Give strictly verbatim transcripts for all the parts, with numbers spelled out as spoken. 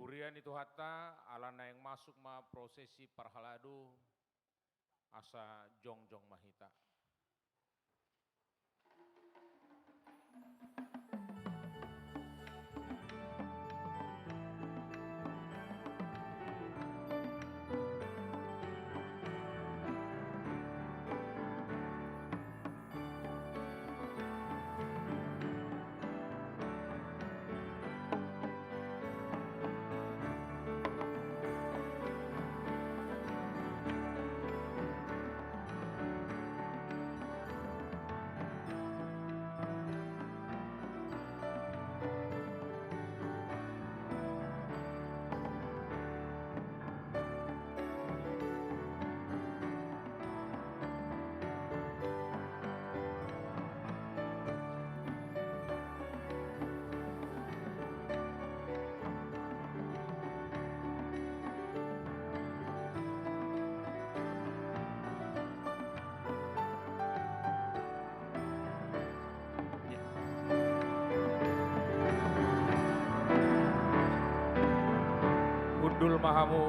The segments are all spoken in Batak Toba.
Huria ni Tuhanta, ala naeng masuk ma prosesi parhalado, asa jongjong ma hita. Hundul ma hamu.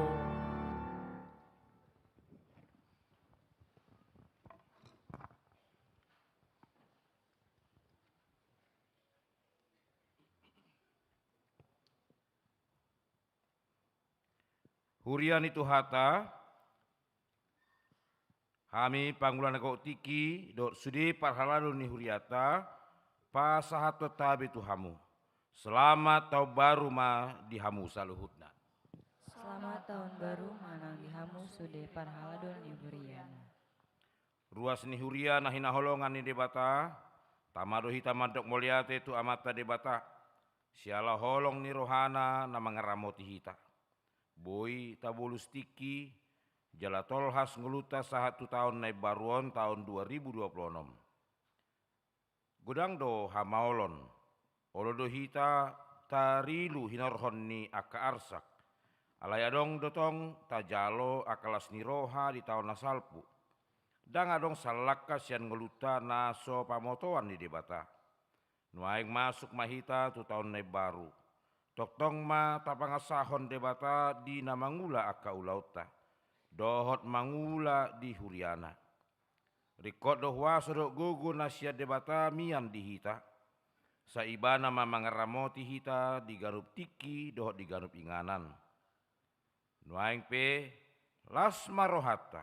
Huria ni Tuhanta, hami pangula na gok tingki dohot sude parhalado ni hurianta, pasahathon hami tu hamu. Selamat tahun baru ma di hamu saluhutna. Selamat tahun baru ma nang di hamu sude parhalado ni huriana. Ruas ni huria na hinaholongan ni Debata, tama do hita mandok mauliate tu Amanta Debata, siala holong ni rohana na mangaramoti hita. Boi tabolus tingki, jala tolhas ngolunta sahat tu taon na imbaru on, taon dua ribu dua puluh onom. Godang do hamaolon, olo do hita tarilu hinorhon ni angka arsak. Alai adong do tong tajalo angka las ni roha di taon na salpu. Ndang adong sallangka sian ngolunta na so pamotoan ni Debata. Nuaeng masuk ma hita tu taon na imbaru. Tongtong ma tapangasahon Debata di na mangula angka ulaonta, dohot mangula di huriana. Ringkot do huaso dohot gogo na sian Debata mian di hita. Sai Ibana ma mangaramoti hita di ganup tingki dohot di ganup inganan. Nuaeng pe, las ma rohanta,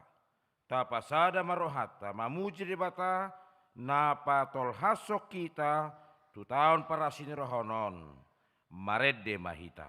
tapasada ma rohanta mamuji Debata na patolhashon hita tu taon parasinirohaon on. Marende ma hita.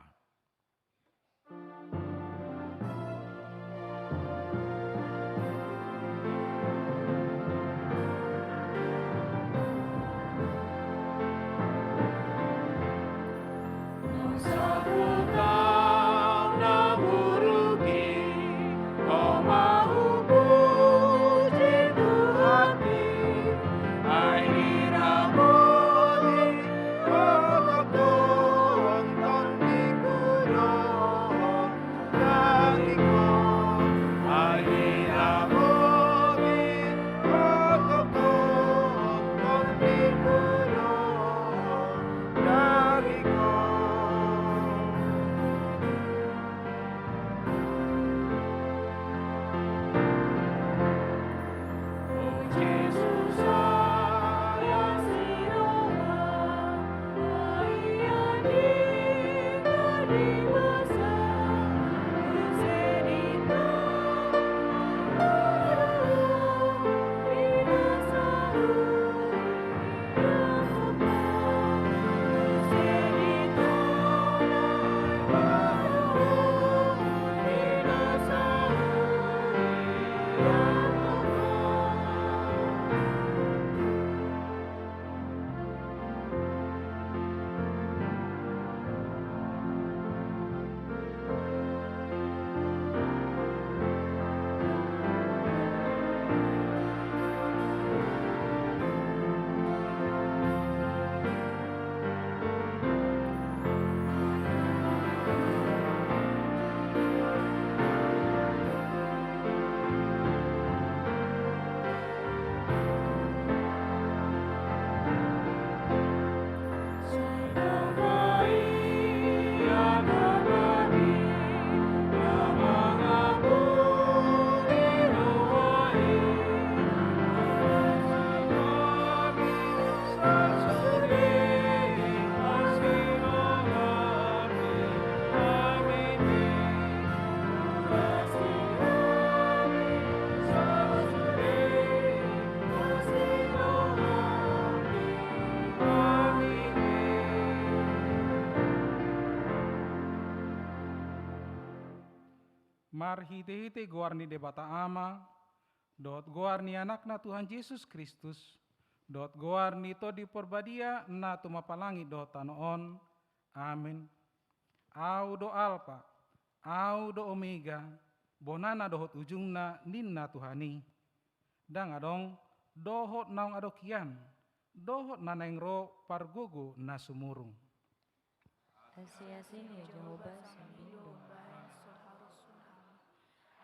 Marhitehite goar ni Debata Ama, dohot goar ni Anakna Tuhan Jesus Kristus, dohot goar ni Tondi Parbadia na tumompa langit dohot tano on. Amen. Au do Alpa, au do Omega, bonana dohot ujungna, ninna Tuhan i. Ndang adong dohot naung adong hian, dohot na naeng ro pargogo na sumurung. Asi-asi ni Jahowa sambing do umbahen so harusun hami.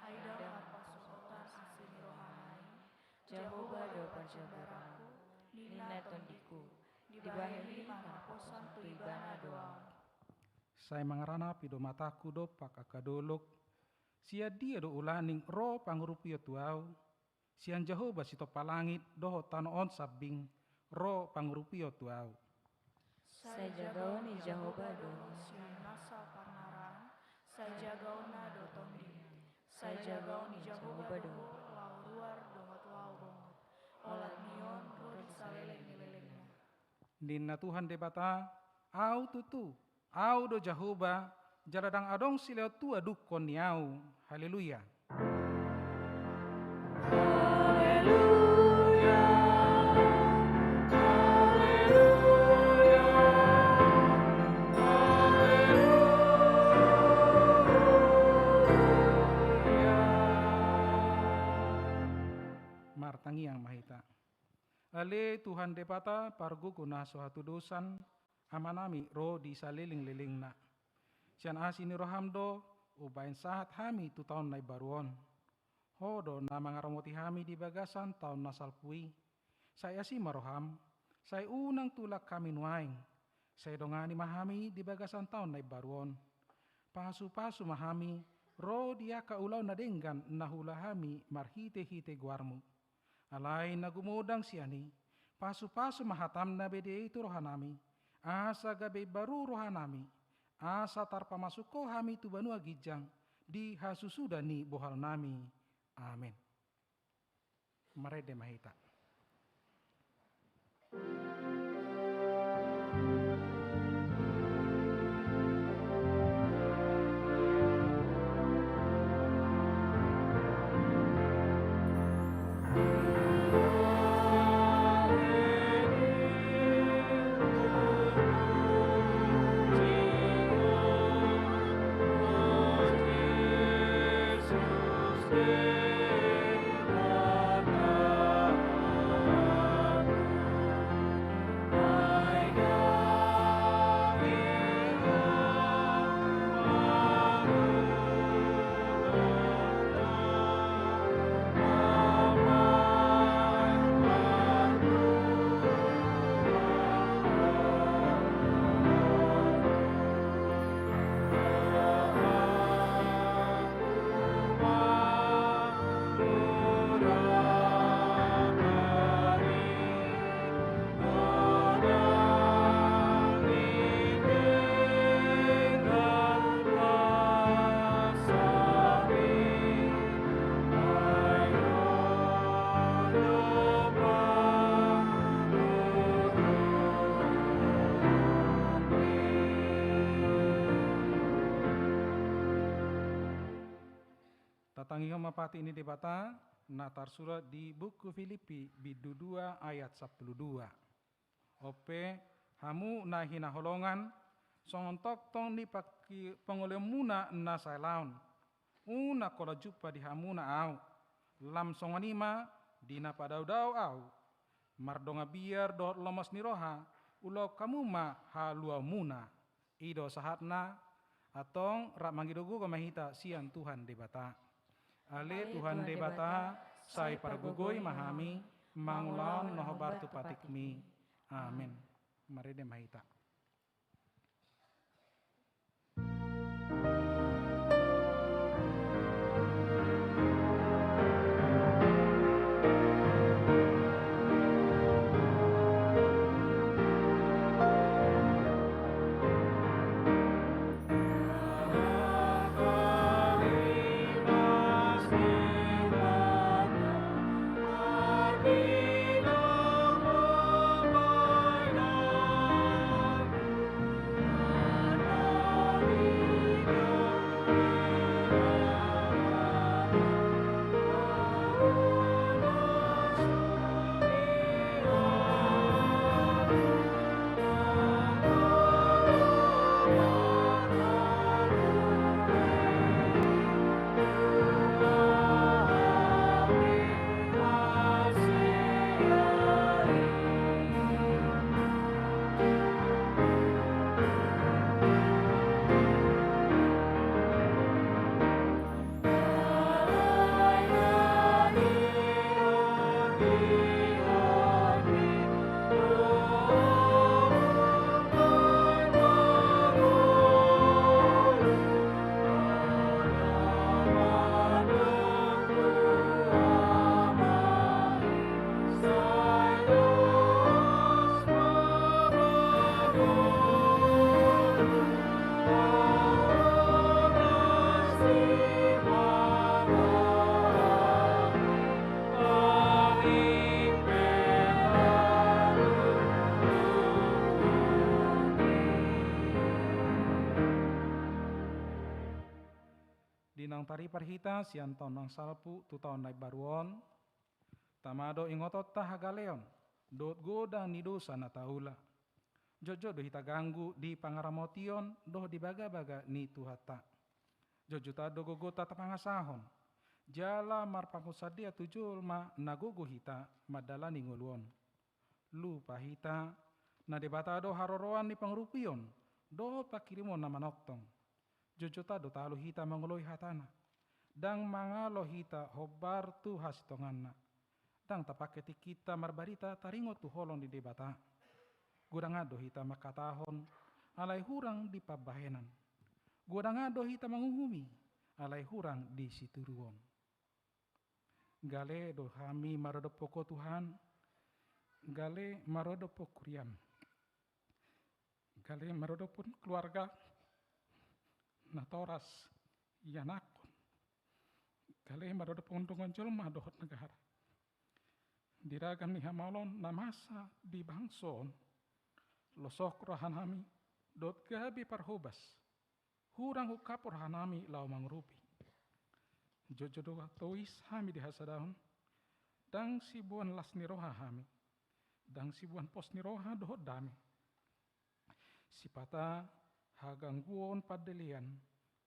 Ai ndang marpasuhotan asi ni rohana i, Jahowa do parjambaranku, ninna tondiku, dibahen i ma haposan tu Ibana do ahu. Sai mangaranapi do matangku dompak angka dolok, sian dia do ulaning ro pangurupion tu ahu? Sian Jahowa sitompa langit dohot tano on sambing, ro pangurupion tu ahu. Sai jagaon ni Jahowa do sian nasa parnaraan, sai jagaonna do tondi. Sai jagaon ni Jahowa do laho ruar dohot laho bongot. Olat ni on ro di saleleng ni lelengna. Ninna Tuhan Debata, Ahu tutu, Ahu do Jahowa, jala ndang adong silehon tua dungkon ni ahu. Haleluya. Haleluya. Haleluya. Haleluya. Martangiang ma hita. Ale Tuhan Debata, pargogo na so hatudosan, Amanami ro di saleleng-lelengna. Sian asi ni roham do umbahen sahat hami tu taon na imbaru on. Ho do na mangaramoti hami di bagasan taon na salpu i. Sai asi ma roham, sai unang tulak hami nuaeng. Sai dongani ma hami di bagasan taon na imbaru on. Pasu-pasu ma hami ro di angka ulaon na denggan na huula hami marhite-hite goarmu. Alai na gumodang sian i, pasu-pasu ma hatam na bere i tu rohanami, asa gabe imbaru rohanami, asa tarpamasuk Ho hami tu banua ginjang di hasusuda ni bohalnami. Amen. Marende ma hita. Tatangihon ma patik ni Debata na tarsurat di buku Pilippi bindu dua ayat sampulu dua. Onpe, hamu na hinaholongan, songon tongtong ni pangki-, pangoleonmuna na saelaon, unang holan jumpa di hamuna ahu. Lam songon i ma di na padao-dao ahu, mardongan biar dohot lomo ni roha, ulaon hamu ma haluaonmuna. I do sahatna. Antong rap mangido gogo ma hita sian Tuhan Debata. Ale Tuhan Debata, sai pargogoi ma hami mangulahon na hombar tu patikmi. Amen. Marende ma hita. Di naung taripar hita sian taon naung salpu tu taon na imbaru on, tama do ingotonta hagaleon dohot godang ni dosa na taula. Jotjot do hita ganggu di pangaramotion dohot di bagabaga ni Tuhanta. Jotjot do gogonta tapangasahon jala marpangunsandean tu jolma na gogo hita mandalani ngolu on. Lupa hita, na Debata do haroroan ni pangurupion dohot pangkirimon na manongtong. Jotjot do talu hita mangoloi hatana, ndang mangalo hita hombar tu hasintonganna. Ndang tapangke tingkinta marbarita taringot tu holong ni Debata. Godang do hita mangkatahon, alai hurang di pambahenan. Godang do hita manguhumi, alai hurang di situruon. Gale do hami maradophon Ho Tuhan, gale maradophon huriam, gale maradophon keluarga, natoras, ianakhon, gale maradophon dongan jolma dohot negara. Di ragam ni hamaolon na masa di bangso on, losok rohanami dohot gabe parhobas. Hurang ungkap rohanami laho mangurupi. Jotjot do tois hami di hasadaon, ndang siboan las ni roha hami, ndang siboan pos ni roha dohot dame. Sipata hagangguon pandelean,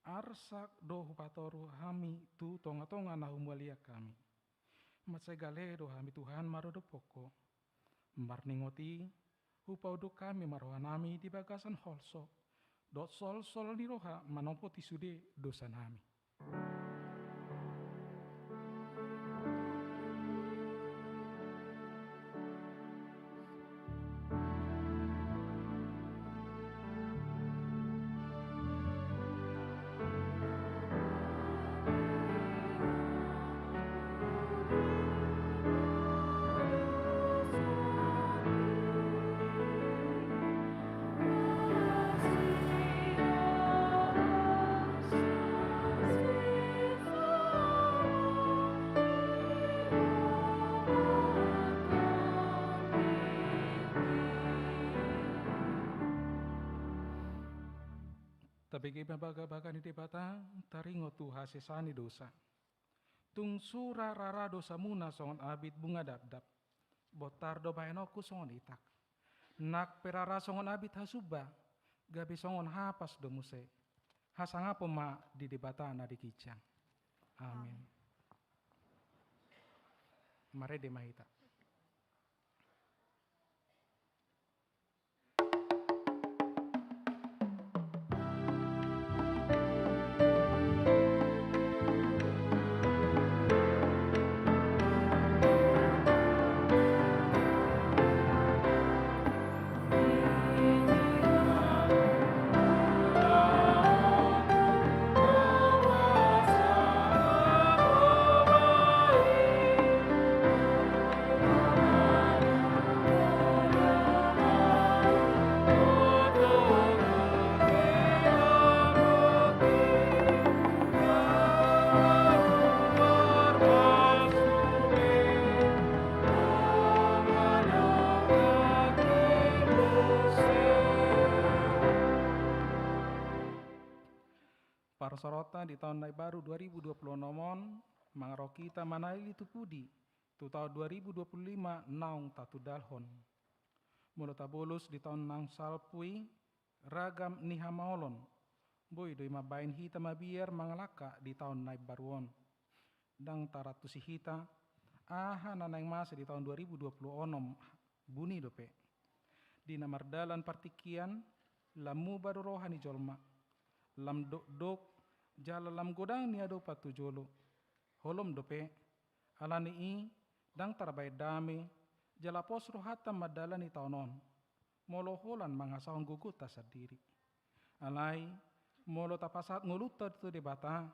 arsak do hupatoru hami tu tongatonga na humaliang hami. Mansai gale do hami Tuhan maradophon Ho. Marningot i, hupaunduk hami ma rohanami di bagasan holso dohot solsol ni roha manompoti sude dosanami. Tabege ma bagabaga ni Debata taringot tu hasesaan ni dosa. Tung sura rara dosamuna songon abit bunga dapdap, bontar do bahenonku songon itak. Nang pe rara songon abit hasumba, gabe songon hapas do muse. Hasangapon ma di Debata na di ginjang. Amin. Marende ma hita. Parsaoranta di taon na imbaru dua ribu dua puluh onom on, mangarahon hita manalili tu pudi tu taon dua ribu dua puluh lima naung tatundalhon. Molo tabolus di taon naung salpu i, ragam ni hamaolon, boi do i mambahen hita mabiar mangalangka di taon na imbaru on. Ndang tarantusi hita aha na naeng masa di taon dua ribu dua puluh onom, buni dope. Di na mardalan partingkian, lam muba do roha ni jolma, lam dokdok, jala lam godang niadopan tu jolo. Holom dope, alani i ndang tarbahen dame, jala pos rohanta mandalani taon on, molo holan mangasahon gogonta sandiri. Alai, molo tapasahat ngolunta tu Debata,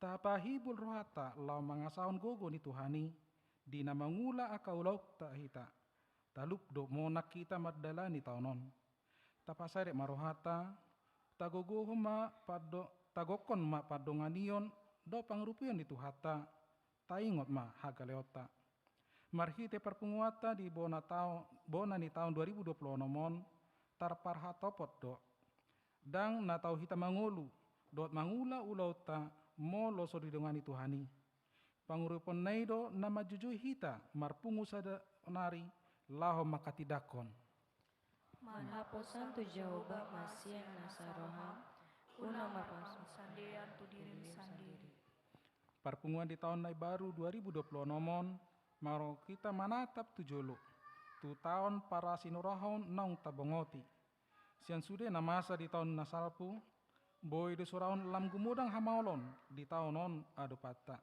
tapahibul rohanta laho mangasahon gogo ni Tuhan i, di na mangula angka ulaonta hita, talup do monang hita mandalani taon on. Tapaserep ma rohanta, tagogohon ma pando-, tagokhon ma pandonganion dohot pangurupion ni Tuhanta, taingot ma hagaleonta. Marhite parpunguanta di bona tao-, bona ni taon dua ribu dua puluh onom on, tarparhatopot do. Ndang na tau hita mangolu dohot mangula ulaonta, molo so didongani Tuhan i. Panguruponna i do na manjujui hita marpungu saonari laho manghatindanghon. Marhaposan tu Jahowa ma sian nasa roham, unang marpasangsandean tu dirim sandiri. Parpunguan di taon na baru dua ribu dua puluh onom on, maro hita manatap tu jolo, tu taon parasinorahon naung tabongoti. Sian sude na masa di taon na salpu, boi do suraon lam gumodang hamaolon di taon on adopanta.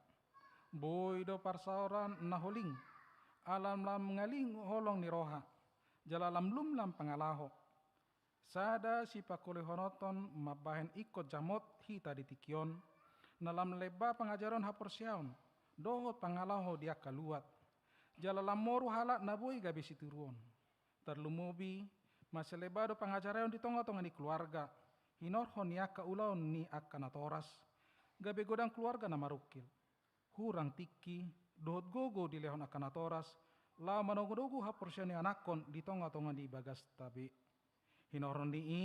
Boi do parsaoran na holing, ala lam ngalingin holong ni roha, jala lam lumlam pangalaho. Sada sipangkolihononton mambahen ingkon jamot hita di tingki on, na lam lemba pangajarion haporseaon, dohot pangalaho di angka luat. Jala lam moru halak na boi gabe situruon. Tarlumobi, mansai lemba do pangajarion di tongatonga ni keluarga, hinorhon ni angka ulaon ni angka natoras, gabe godang keluarga na marungkil. Hurang tingki, dohot gogo dilehon angka natoras, laho manogunogu haporseaon ni anakkon di tongatonga ni bagasta be. Hinorhon ni i,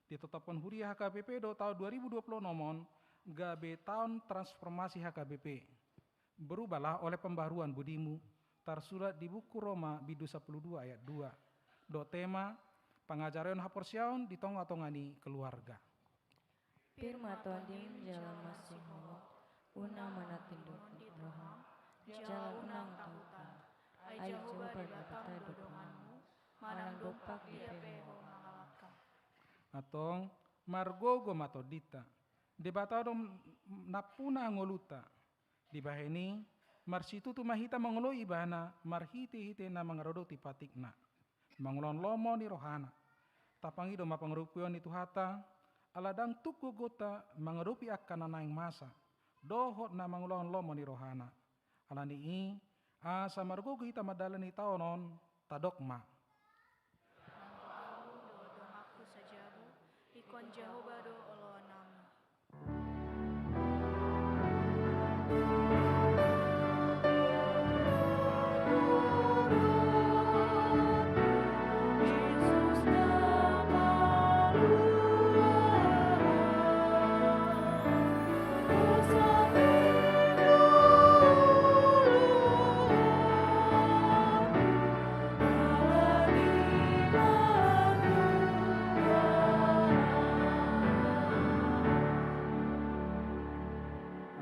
ditotapkon huria H K B P do taon dua ribu dua puluh onom on, gabe taon transformasi H K B P. Berubahlah oleh pembaharuan budimu, tarsurat di buku Roma bindu sampulu dua ayat dua. Dohot tema, pangajarion haporseaon di tongatonga ni keluarga. Pir ma Tondim jala masihohot, unang manatindangkon roham, jala unang tahutan. Ai Jahowa Debata do donganmu, manang dompak dipehe ho mangalangka. Antong, margogo ma tondinta. Debata do nampuna ngolunta. Dibahen i, marsitutu ma hita mangoloi Ibana, marhitehite na mangaradoti patikna. Mangulahon lomo ni rohana. Tapangido ma pangurupion ni Tuhanta, ala ndang tuk gogonta mangadopi angka na naeng masa, dohot na mangulahon lomo ni rohana. Ala ni i, asa margogo hita mandalani taon on, tadok ma. Nang ahu dohot donganku sajabu, ingkon Jahowa do oloannami.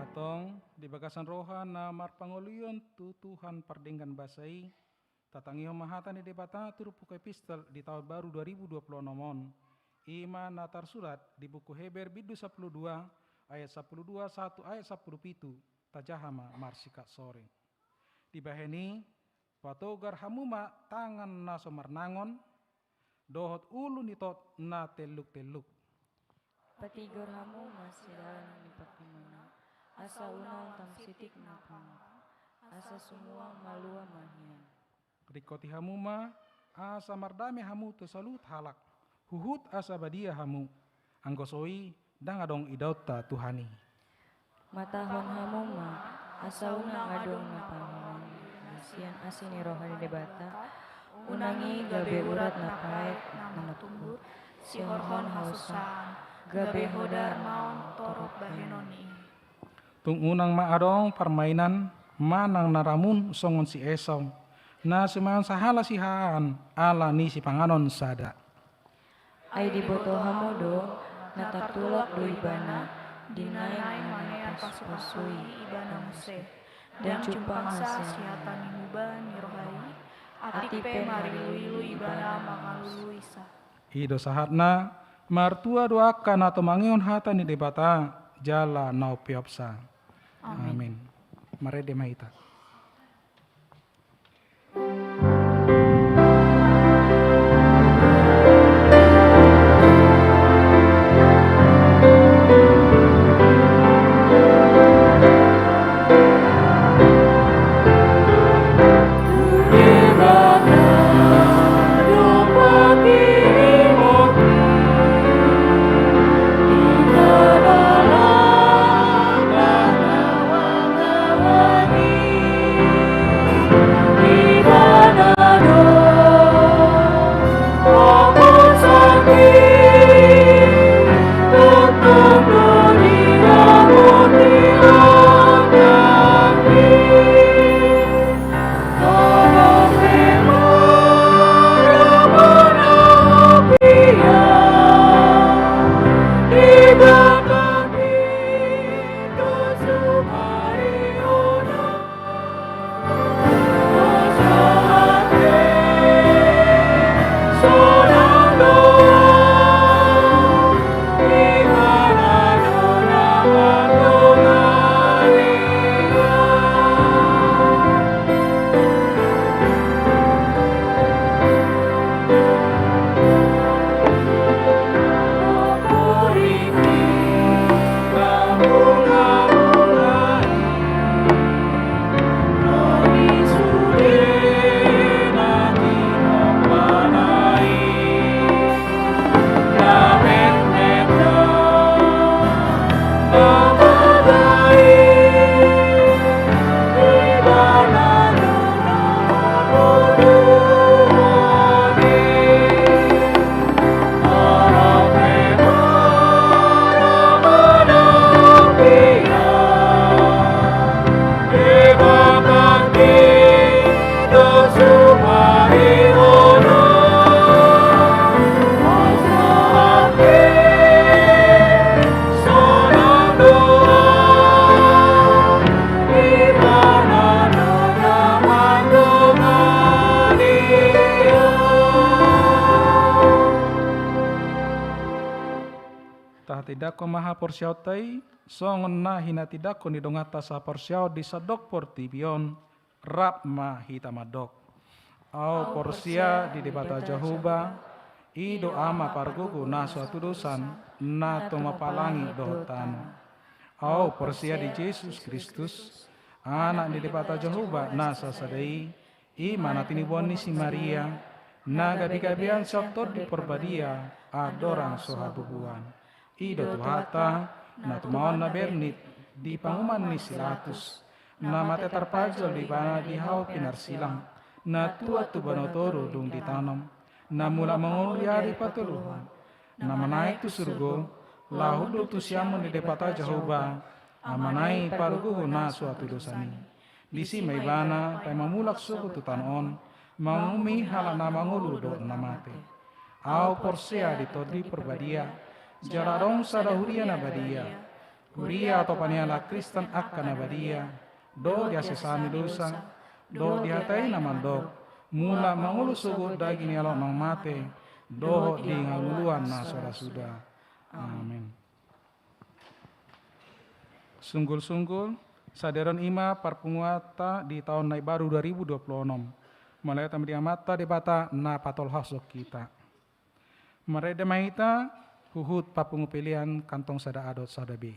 Antong, di bagasan roha na marpangolian tu Tuhan pardenggan basa i, tatangihon ma hata ni Debata tu turpuk epistel di taon baru dua ribu dua puluh onom on, i ma na tarsurat di buku Heber bindu sampulu dua ayat sampulu dua sahat tu ayat sampulu pitu, tajaha ma marsikap soring. Dibahen i, patogar hamu ma tangan na so marnangon, dohot ulu ni tot na telluk-telluk. Patigor hamu ma sidalan ni partimuna, asa unang tangsitik na pangap, asa sumuang malua ma hian. Ringkoti hamu ma, asa mardame hamu tu saluhut halak, huhut asa badia hamu, anggo so i ndang adong idaonta Tuhan i. Matahon hamu ma, asa unang adong na pahonon sian asi ni roha ni Debata, unang i gabe urat na paet na matumbur, sihorhon hasusaan, gabe ho darmaon torop bahenon i. Tung unang ma adong parmainan manang na ramun songon si Esau, na sumaon sahala sihahaan ala ni sipanganon sada. Ai diboto hamu do, na tartulak do ibana, di na naeng manean pasupasui ibana muse. Ndang jumpang sa sihata ni muba ni roha i, atik pe mariluilu ibana mangalului sa. I do sahatna, martua do angka na tumangihon hata ni Debata, jala na umpeopsa. Amin. Amin. Marende ma hita. Mangihuthon ma haporseaonta i, songon na hinatindangkon ni donganta saporseaon di sandok portibi on, rap ma hita mandok. Ahu porsea di Debata Jahowa, i do Ama pargogo na so hatudosan, na tumompa langit dohot tano. Ahu porsea di Jesus Kristus, Anak ni Debata Jahowa na sasada i, i ma na tiniboan ni si Maria, na gabegabean sian Tondi Parbadia, andorang so habubuhan. I do Tuhanta, na tumaon na bernit di panguhuman ni si Pilatus, na mate tarpajal do ibana di hau pinarsilang, na tuat tu banua toru dung ditanom, na mulak mangolu di ari patoluhon, na manaek tu surgo, laho hundul tu siamun ni Debata Jahowa, Amana i pargogo na so hatudosan i. Disi ma ibana paima mulak sogot tu tano on, manguhumi halak na mangolu dohot na mate. Ahu porsea di Tondi Parbadia, jala adong sada huria na badia, huria atopa ni halak Kristen angka na badia, dohot di hasesaan ni dosa, dohot di hata i na mandok, mulak mangolu sogot daging ni halak naung mate, dohot di hangoluan na so ra suda. Amin. Sunggulsunggul, sadari on i ma parpunguanta di taon na imbaru dua ribu dua puluh enam. Mauliate ma di Amanta Debata na patolhas hita. Marende ma hita, huhut parpungu pelean kantong sada A dohot sada B.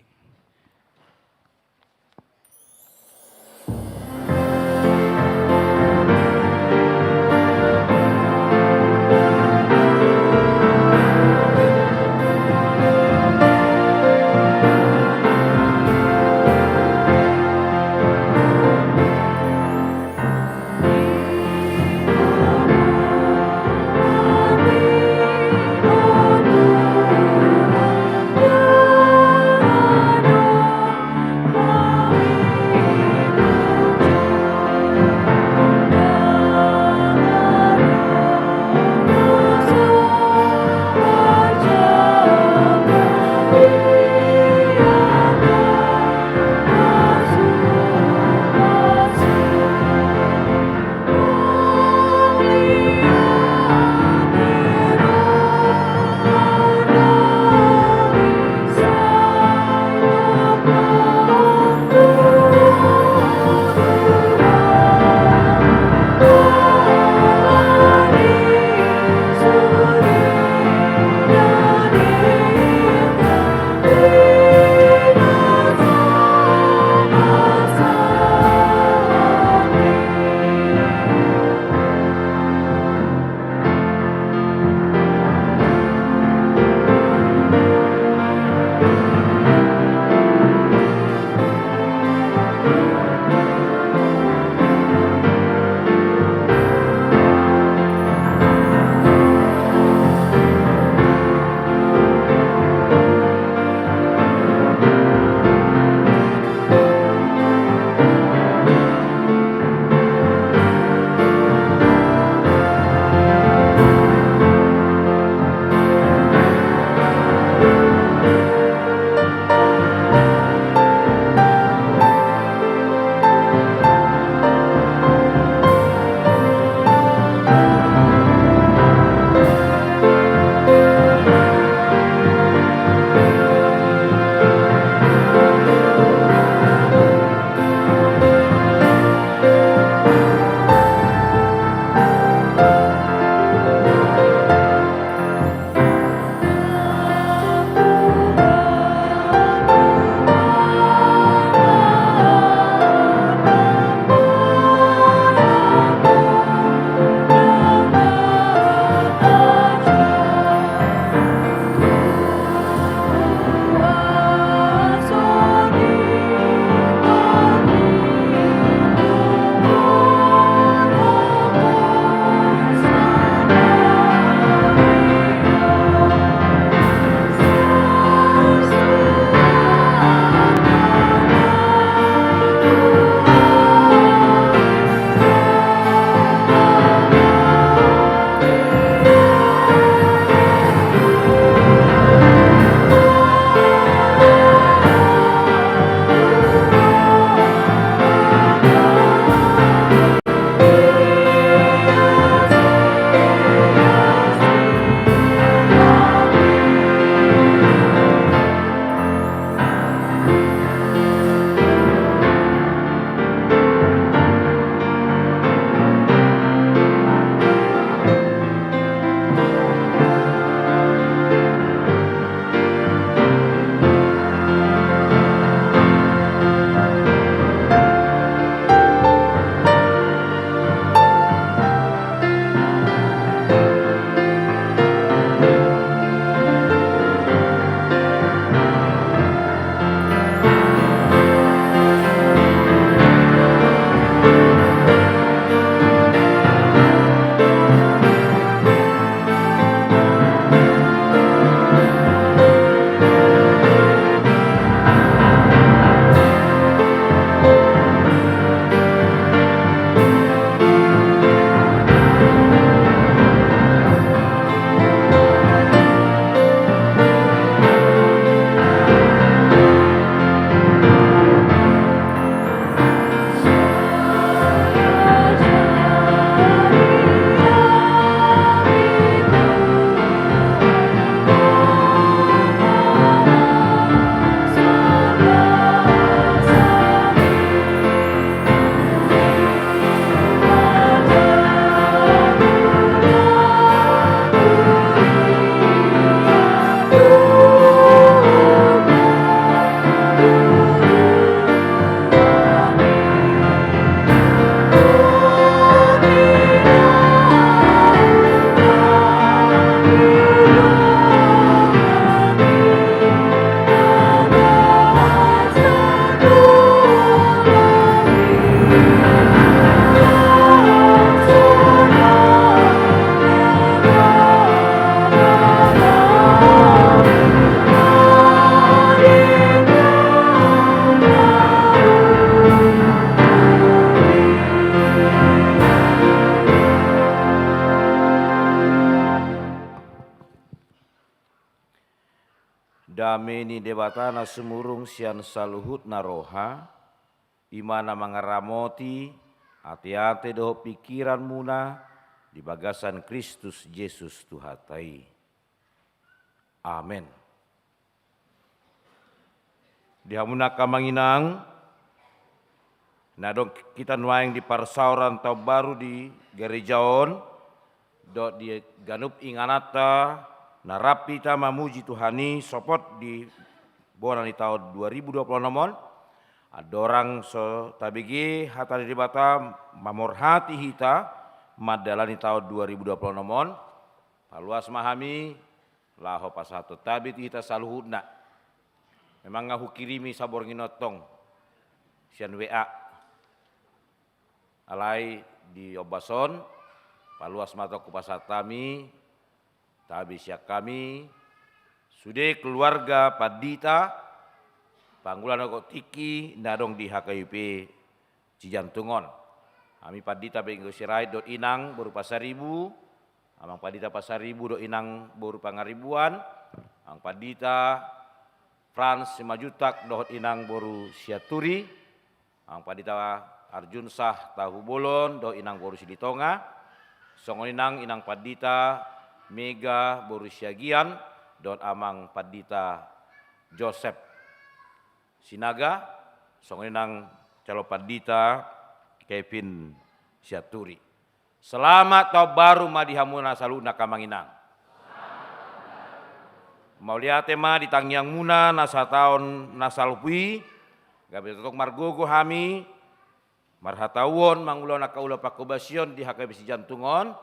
Dame ni Debata na sumurung sian saluhutna roha, i ma na mangaramoti ateate dohot pingkiranmuna di bagasan Kristus Jesus Tuhanta i. Amen. Di hamuna angka amang inang, na adong hita nuaeng di parsaoran taon baru di gareja on, dohot di ganup ingananta, na rap hita mamuji Tuhan i sopot di bona ni taon dua ribu dua puluh onom on, andorang so tabege hata ni Debata mamorhati hita mandalani taon dua ribu dua puluh onom on, paluas ma hami laho pasahathon tabe tu hita saluhutna. Memang nga hukirimi saborngin on tong sian W A. Alai di ombas on, paluas ma tong hupasahat hami tabe sian hami, sude keluarga pandita, pangula na gok tingki na adong di H K B P Cijantung on. Hami pandita Benggo Sirait dohot inang boru Pasaribu, amang pandita Pasaribu dohot inang boru Pangaribuan, amang pandita Frans Simanjuntak dohot inang boru Sianturi, amang pandita Arjunsah Tahubolon dohot inang boru Silitonga, songon i nang inang pandita Mega boru Siagian dohot amang pandita Josep Sinaga, songon i nang calon pandita Kevin Sianturi. Selamat taon baru ma di hamuna saluhutna angka amang inang. Mauliate ma di tangiangmuna na sataon na salpu i, gabe tongtong margogo hami marhatauon mangulahon angka ulaon panghobasion di H K B P Cijantung on,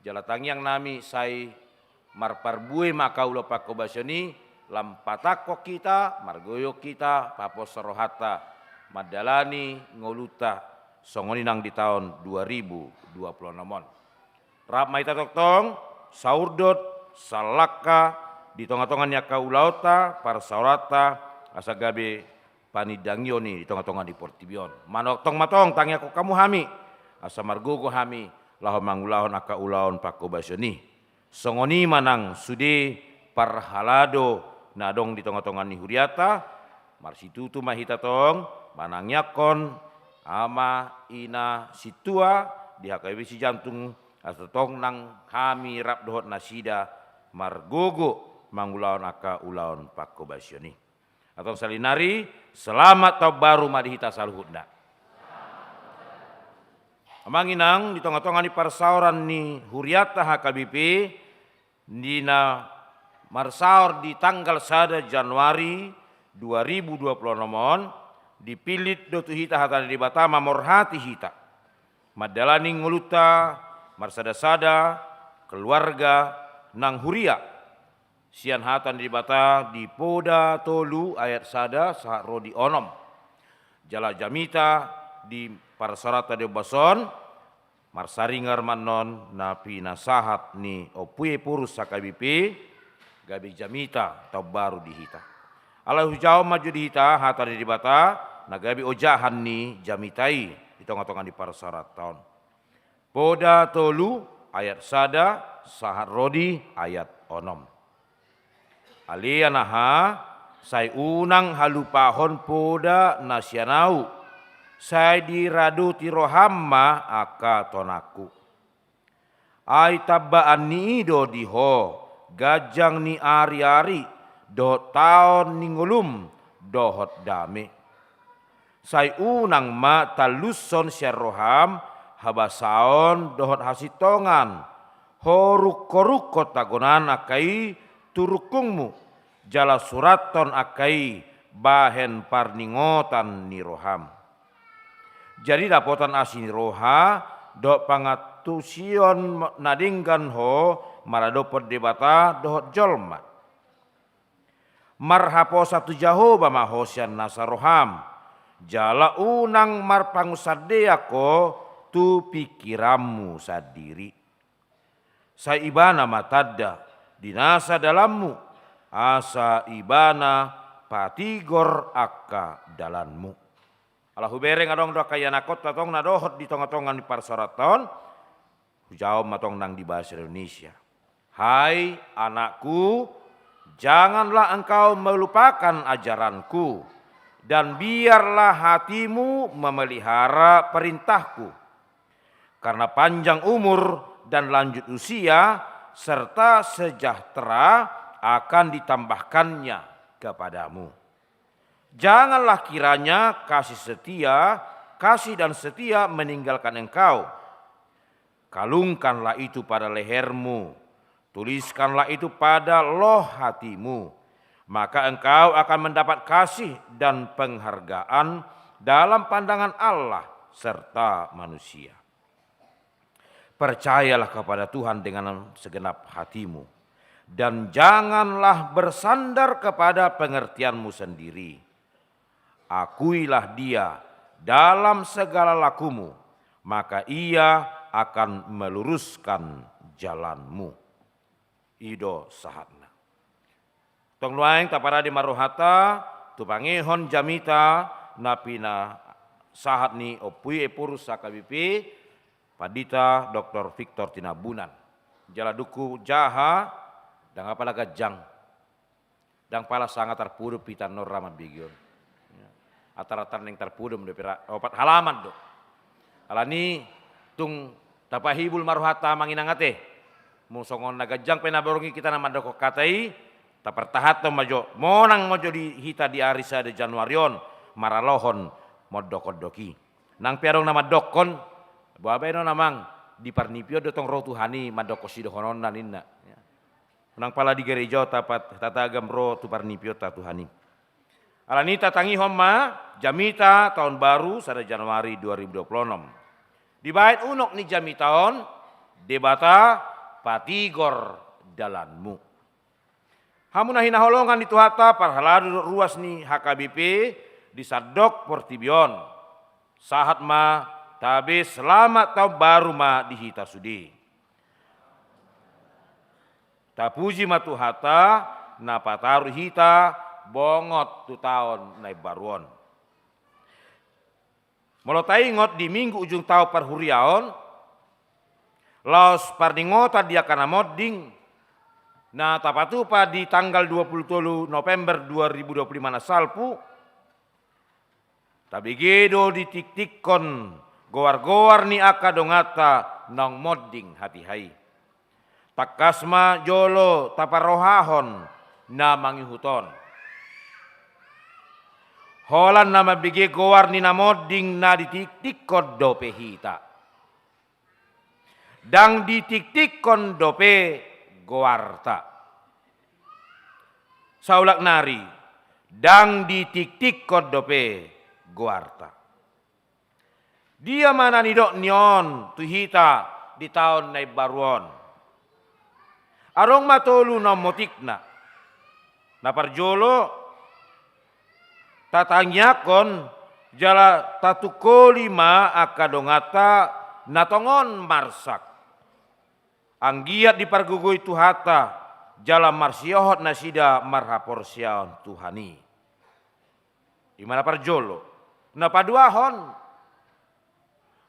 jala tangiang nami sai marparbue ma angka ulaon panghobasion i, lam patangkok hita, margogo hita, paposhon rohanta mandalani ngolunta songon i nang di taon dua ribu dua puluh onom on. Rap ma hita tongtong saurdot salangka di tongatonga ni angka ulaonta, parsaoranta, asa gabe panindangion i di tongatonga ni portibi on. Manongtong ma tong, tangiangkon hamu hami, asa margogo hami laho mangulahon angka ulaon panghobasion i. Songon i ma nang sude parhalado na adong di tongatonga ni hurianta, marsitutu ma hita tong manangiangkon ama, ina, sintua di H K B P Cijantung, asa tong nang hami rap dohot nasida margogo mangulahon angka ulaon panghobasion i. Antong saonari, selamat taon baru ma di hita saluhutna. Amang inang, di tongatonga ni parsaoran ni hurianta H K B P, di na marsaor di tanggal sada Januari dua ribu dua puluh onom on, dipillit do tu hita hata ni Debata mamorhati hita mandalani ngolunta marsadasada, keluarga nang huria. Sian hata ni Debata di Poda tolu ayat sada sahat ro di onom. Jala jamita di parsaoranta di ombas on, marsaringar ma annon na pinasahat ni Ompu Ephorus H K B P, gabe jamita taon baru di hita. Alai hujaha ma jo di hita hata ni Debata na gabe ojahan ni jamita i di tongatonga ni parsaoranta on. Poda tolu ayat sada sahat ro di ayat onom. Ale anaha, sai unang halupahon poda na sian ahu, sai diradoti roham ma angka tonangku. Ai tambaan ni i do di ho ganjang ni ariari dohot taon ni ngolum dohot dame. Sai unang ma tallushon sian roham habasaon dohot hasintongan, ho rungkorungkon tagonan angka i tu rungkungmu, jala surathon angka i bahen parningotan ni roham. Jadi dapotan asi ni roha dohot pangantusion na denggan ho maradophon Debata dohot jolma. Marhaposan tu Jahowa ma ho sian nasa roham, jala unang marpangunsandean ho tu pingkiranmu sandiri. Sai Ibana ma tanda di nasa dalanmu, asa Ibana patigor angka dalanmu. Ala hubereng adong do angka ianakhonta tong na dohot di tongatonga ni parsaoranta on, hujaha ma tong nang di bahasa Indonesia. Hai anakku, Janganlah engkau melupakan ajaranku, dan biarlah hatimu memelihara perintahku. Karena panjang umur dan lanjut usia, serta sejahtera akan ditambahkannya kepadamu. Janganlah kiranya kasih setia, kasih dan setia meninggalkan engkau. Kalungkanlah itu pada lehermu, tuliskanlah itu pada loh hatimu, maka engkau akan mendapat kasih dan penghargaan dalam pandangan Allah serta manusia. Percayalah kepada Tuhan dengan segenap hatimu, dan janganlah bersandar kepada pengertianmu sendiri. Akuilah Dia dalam segala lakumu, maka Ia akan meluruskan jalanmu. I do sahatna. Tong nuaeng taparade ma rohanta tu pangehon jamita na pinasahat ni Ompu i Ephorus H K B P, Pandita Doktor Victor Tinambunan. Jala dung hujaha, ndang apala ganjang. Ndang pala sanga tarpudun hita annon ra mambege on. Atar-atar naeng tarpudun dope ra, opat halaman do. Alani tung tapahibul ma rohanta amang inang ate. Molo songon na ganjang pe na borngin hita na mandokkon hata i, tapartahanhon ma jo. Monang ma jo di hita di ari sada Januari on maralohon mondok-ondok i. Nang pe adong na mandokkon, boha baenon amang, di parnipi on do tong ro Tuhan i mandokkon sidohononna ninna. Nang pala di gereja on tapat tatagam ro tu parnipi on ta Tuhan i. Alani tatangihon ma jamita taon baru sada Januari dua ribu dua puluh enam. Dibaen unok ni jamita on, Debata patigor dalanmu. Hamu na hinaholongan ni Tuhanta, parhalado dohot ruas ni H K B P di sandok portibi on. Sahat ma tabe selamat taon baru ma di hita sude. Tapuji ma Tuhanta na pataru hita bongot tu taon na imbaru on. Molo taingot di minggu ujung taon parhuriaon, laos parningotan di angka na monding, na tapatupa di tanggal dua puluh tolu November dua ribu dua puluh lima na salpu, tabege do ditiktikkon goar-goar ni angka donganta naung monding hatiha i. Tangkas ma jolo taparrohahon na mangihut on. Holan na mambege goar ni na monding na ditiktikkon dope hita. Ndang ditiktikkon dope goarta. Saulak nari, ndang ditiktikkon dope goarta. Dia ma na nidok ni on tu hita di taon na imbaru on? Adong ma tolu na ummotikna. Na parjolo, tatangiangkon jala tatungkoli ma angka donganta na tongon marsak. Anggiat dipargogoi Tuhanta jala marsihohot nasida marhaporseaon Tuhan i. I ma na parjolo. Na paduahon,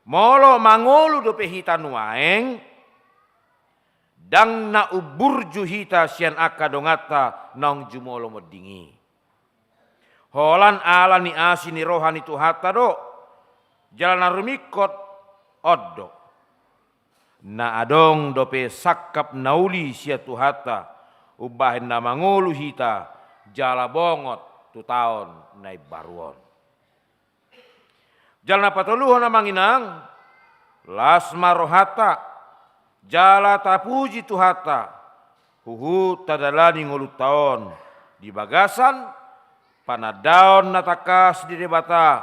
molo mangolu dope hita nuaeng, ndang na umburju hita sian angka donganta naung jumolo monding i. Holan ala ni asi ni roha ni Tuhanta do, jala na rumingkot on do. Na adong dope sangkap na uli sian Tuhanta, umbahen na mangolu hita jala bongot tu taon na imbaru on. Jala na patoluhon amang inang, las ma rohanta, jala tapuji Tuhanta, huhut tadalani ngolunta on di bagasan panandaon na tangkas di Debata,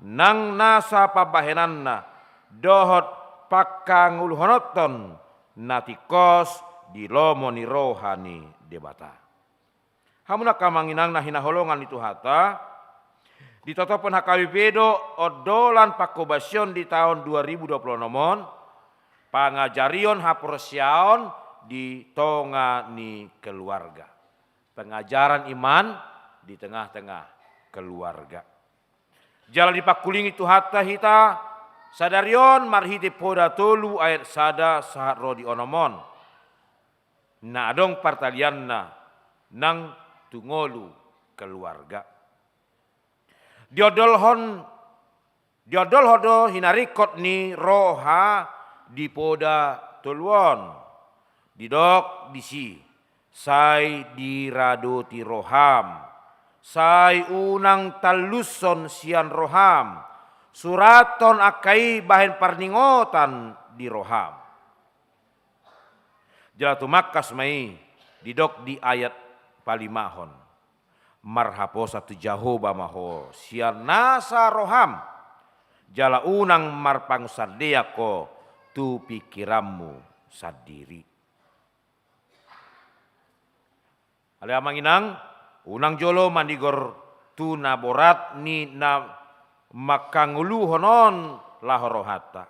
nang nasa pambahenanna dohot pangkangoluhononta na tingkos di lomo ni roha ni Debata. Hamu angka amang inang na hinaholongan ni Tuhanta, ditotophon H K B P do ondolan pangkobasion di taon dua ribu dua puluh enam on, pangajarion haporseaon di tonga ni keluarga. Pengajaran iman di tengah-tengah keluarga. Jala dipangkulingi Tuhanta hita sadari on marhite Poda tolu ayat sada sahat ro di onom on. Na adong partalianna, nang tu ngolu keluarga. Diondolhon, diondolhon do hinaringkot ni roha di poda tolu on. Didok disi, sai diradoti roham, sai unang tallushon sian roham, surathon angka i bahen parningotan di roham. Jala tumangkas ma i didok di ayat palimahon. Marhaposan tu Jahowa ma ho sian nasa roham, jala unang marpangunsandean ho tu pingkiranmu sandiri. Ale amang inang, unang jolo manigor tu na borat ni na mangkangoluhon on laho rohanta.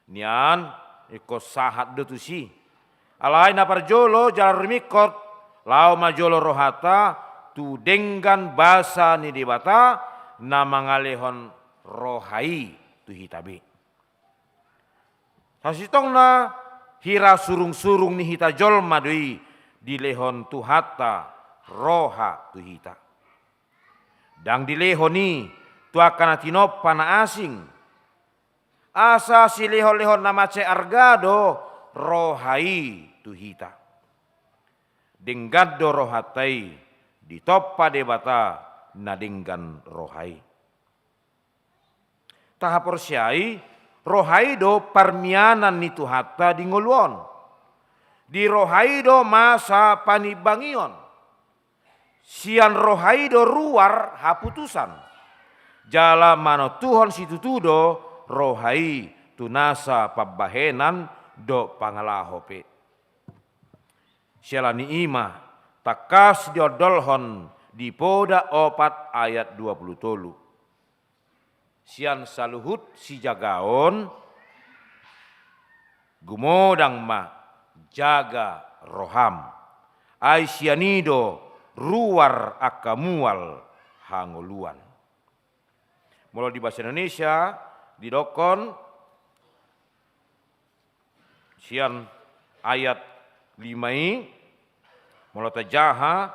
Nian, ingkon sahat do tusi. Alai na parjolo jala rimingkot, laho ma jolo rohanta tu denggan basa ni Debata na mangalehon roha i tu hita be. Sasintongna hira surungsurung ni hita jolma do i dilehon Tuhanta roha tu hita. Ndang dilehon i tu angka na tinompa na asing. Asa silehonlehon na mansai arga do roha i tu hita. Denggan do rohanta i, ditompa Debata na denggan roha i. Tahaporseai, roha i do parmianan ni Tuhanta di ngolu on. Di roha i do masa panimbangion. Sian roha i do ruar haputusan. Jala manontuhon situtu do roha i tu nasa pambahenan dohot pangalaho pe. Siala ni i ma, tangkas diondolhon di Poda opat ayat dua pulu tolu. Sian saluhut sijagaon, gumodang ma jaga roham. Ai sian i do ruar angka mual hangoluan. Molo di bahasa Indonesia, didokkon, sian ayat lima i, molo tajaha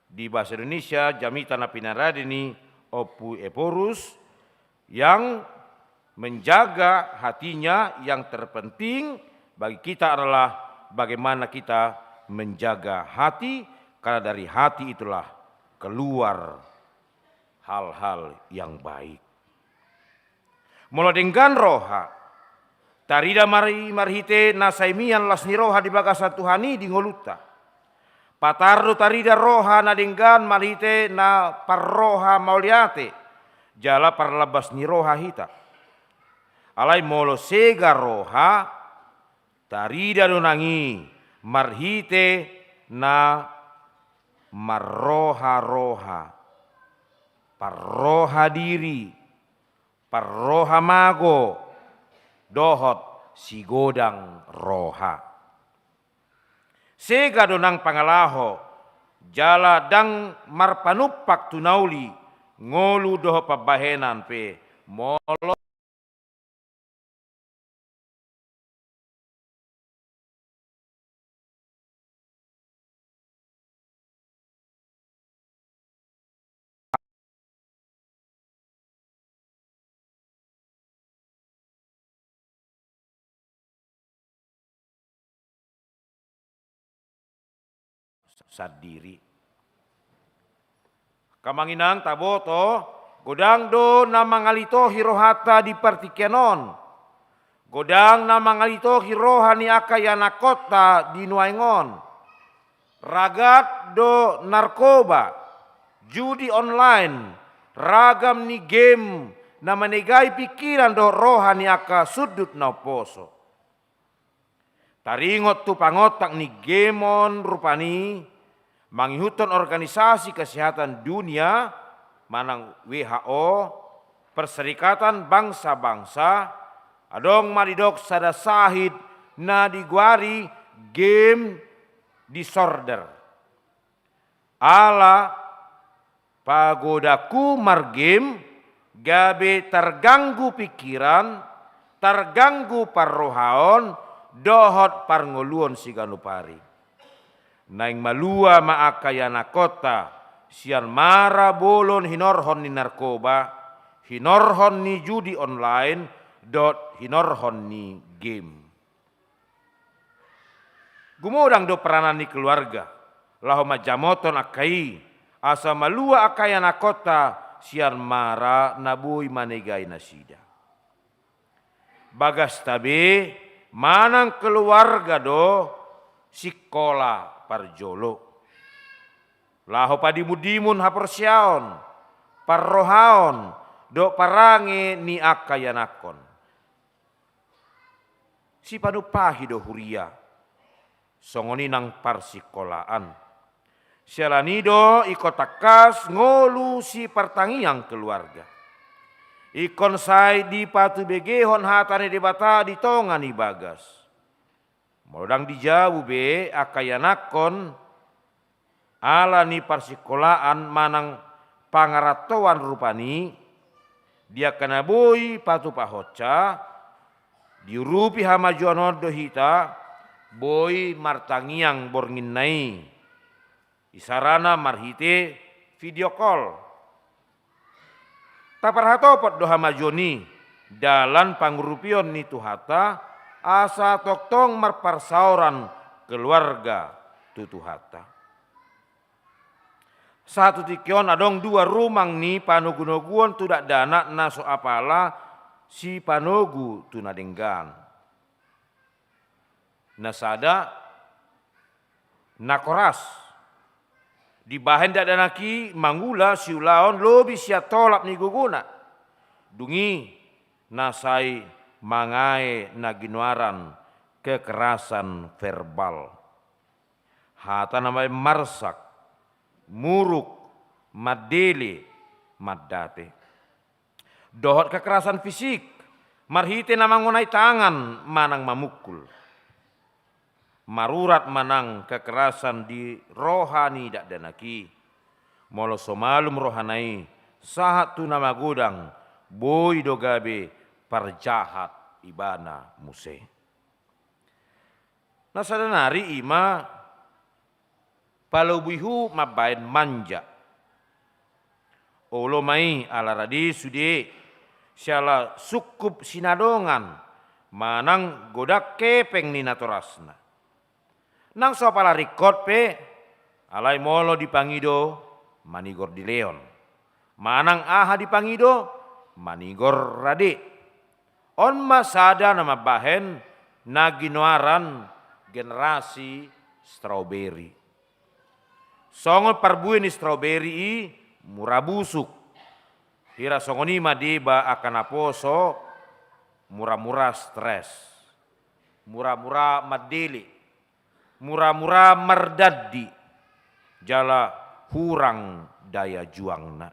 di bahasa Indonesia, jamita na pinarade ni Ompu Ephorus, yang menjaga hatinya, yang terpenting bagi kita adalah bagaimana kita menjaga hati, karena dari hati itulah keluar hal-hal yang baik. Molo denggan roha, tarida mari marhite na sai mian las ni roha di bagasan Tuhan i di ngolunta. Patar do tarida roha na denggan marhite na parroha mauliate, jala parlambas ni roha hita. Alai molo sega roha, tarida do nang i marhite na marroha-roha, parroha diri, parroha mago, dohot sigodang roha. Sega do nang pangalaho, jala ndang marpanumpak tu na uli, ngolu dohot pambahenan pe, molo sandiri. Angka amang inang, taboto, godang do na mangalitohi rohanta di partingkian on. Godang na mangalitohi roha ni angka ianakhonta di nuaeng on. Ragam do narkoba, judi online, ragam ni game na manegai pingkiran dohot roha ni angka sundut na umposo. Taringot tu pangontak ni game on rupani, mangihuthon Organisasi Kesehatan Dunia manang W H O, Perserikatan Bangsa-Bangsa, adong ma didok sada sahit na digoari game disorder. Ala pagodangku margame, gabe targanggu pingkiran, targanggu parrohaon, dohot parngoluon siganup ari. Naeng malua ma angka ianakkonta sian mara bolon hinorhon ni narkoba, hinorhon ni judi online, dohot hinorhon ni game. Gumodang do peranan ni keluarga laho manjamothon angka i, asa malua angka ianakkonta sian mara na boi manegai nasida. Bagasta be manang keluarga do sikola parjolo laho padimundimun haporseaon, parrohaon, dohot parange ni angka ianakkon. Sipanumpahi do huria, songon i nang parsikolaan. Siala ni i do ingkon tangkas ngolu sipartangiang keluarga. Ingkon sai dipatubegehon hata ni Debata di tonga ni bagas. Molo ndang dijabu be angka ianakkon ala ni parsikolaan manang pangarantoan rupani, di angka na boi patupahonsa, diurupi hamajuon on do hita boi martangiang bornginna i. Isarana marhite video call. Taparhatopot do hamajuon i dalan pangurupion ni Tuhanta, asa tongtong marparsaoran keluarga tu Tuhanta. Sahat tu tingki on adong dua rumang ni panogunoguon tu dakdanak na so apala sipanogu tu na denggan. Na sada, nakoras. Dibahen dakdanak i mangula siulaon lobi sian tolap ni gogona. Dung i na sai mangae na ginoaran kekerasan verbal. Hata na baen marsak, muruk, mandele, mandate. Dohot kekerasan fisik, marhite na mangonai tangan manang mamukul. Marurat ma nang kekerasan di roha ni dakdanak i. Molo so malum rohana i, sahat tu na magodang, boi do gabe parjahat ibana muse. Na sada nari i ma palobihu mambaen manja. Olo ma i ala rade sude, siala sungkup sinadongan manang godang hepeng ni natorasna. Nang so apala ringkot pe, alai molo dipangido manigor dilehon. Manang aha dipangido manigor rade. On ma sada na mambahen na ginoaran generasi strawberry. Songon parbue ni strawberry i mura busuk. Hira songon i ma deba angka naposo, mura-mura stres, mura-mura mandele, mura-mura mardandi, jala hurang daya juangna.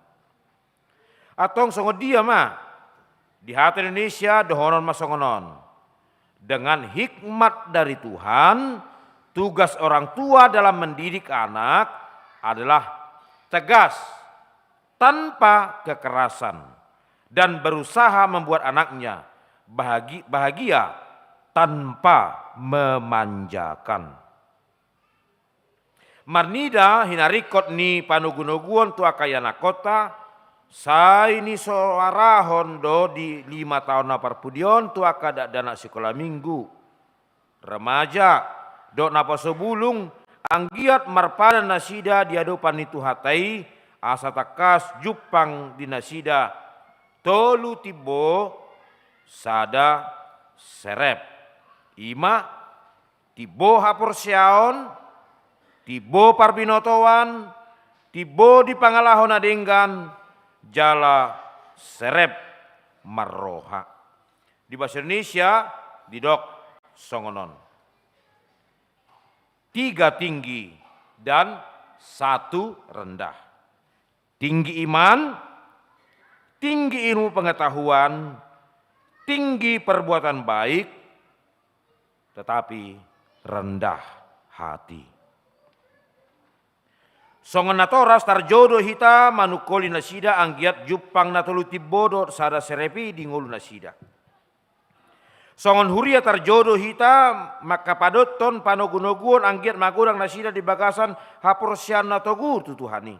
Antong songon dia ma? Di hata Indonesia dohonon ma songon on. Dengan hikmat dari Tuhan, tugas orang tua dalam mendidik anak adalah tegas, tanpa kekerasan, dan berusaha membuat anaknya bahagi-, bahagia tanpa memanjakan. Marnida hinaringkot ni panogunoguon tu angka ianakkonta, sai nisoarahon do di lima taon na parpudi on tu angka dakdanak sikola minggu, remaja, dohot naposo bulung, anggiat marpadan nasida di adopan ni Tuhanta i, asa tangkas jumpang di nasida tolu timbo sada serep. I ma, timbo haporseaon, timbo parbinotoan, timbo di pangalaho na denggan, jala serep marroha. Di bahasa Indonesia didok songon on. Tiga tinggi dan satu rendah. Tinggi iman, tinggi ilmu pengetahuan, tinggi perbuatan baik, tetapi rendah hati. Songon natoras tarjou do hita manungkoli nasida anggiat jumpang na tolu timbo dohot sada serep i di ngolu nasida. Songon huria tarjou do hita mangkapadothon panogunoguon anggiat magodang nasida di bagasan haporseaon na togu tu Tuhan i.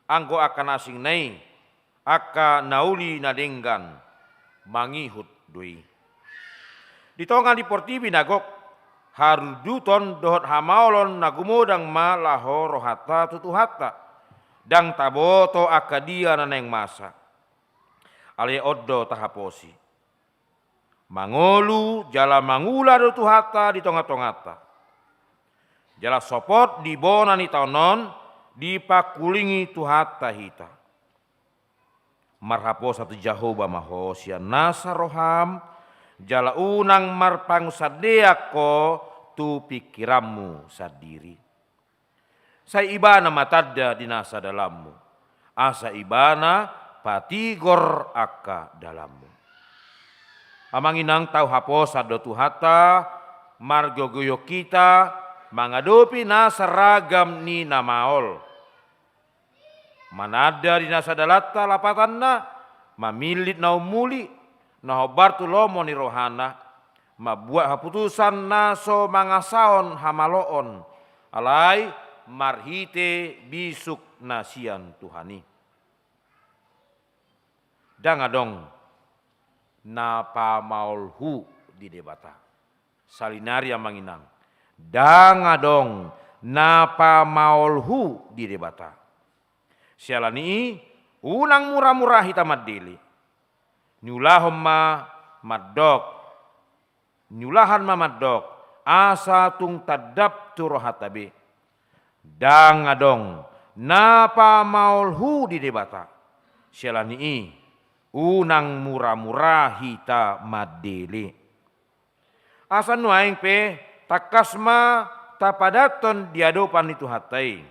Anggo angka na asing na i, angka na uli na denggan, mangihut do i. Di tonga ni portibi na gok, haruduton dohot hamaolon na gumodang ma laho rohanta tu Tuhanta. Ndang taboto angka dia na naeng masa. Alai on do tahaposi. Mangolu jala mangula do Tuhanta di tongatonganta. Jala sopot di bona ni taon on dipangkulingi Tuhanta hita. Marhaposan tu Jahowa ma ho sian nasa roham, jala unang marpangunsandean ho tu pingkiranmu sandiri. Sai Ibana ma tanda di nasa dalanmu, asa Ibana patigor angka dalanmu. Amang inang, tau haposan do Tuhanta margogoion hita mangadopi nasa ragam ni na maol. Mananda di nasa dalanta lapatanna, mamillit na ummuli, na hombar tu lomo ni rohana, mambuat haputusan na so mangasahon hamaloon, alai marhite bisuk na sian Tuhan i. Ndang adong na pamaolhu di Debata. Salinari amang inang, ndang adong na pamaolhu di Debata. Siala ni i, unang muramura hita mandele. Niulahon ma mandok, niulahan ma mandok, asa tung tandap tu rohanta be. Ndang adong na pamaolhu di Debata. Siala ni i, unang muramura hita mandele. Asa nuaeng pe tangkas ma tapadathon di adopan ni Tuhanta i.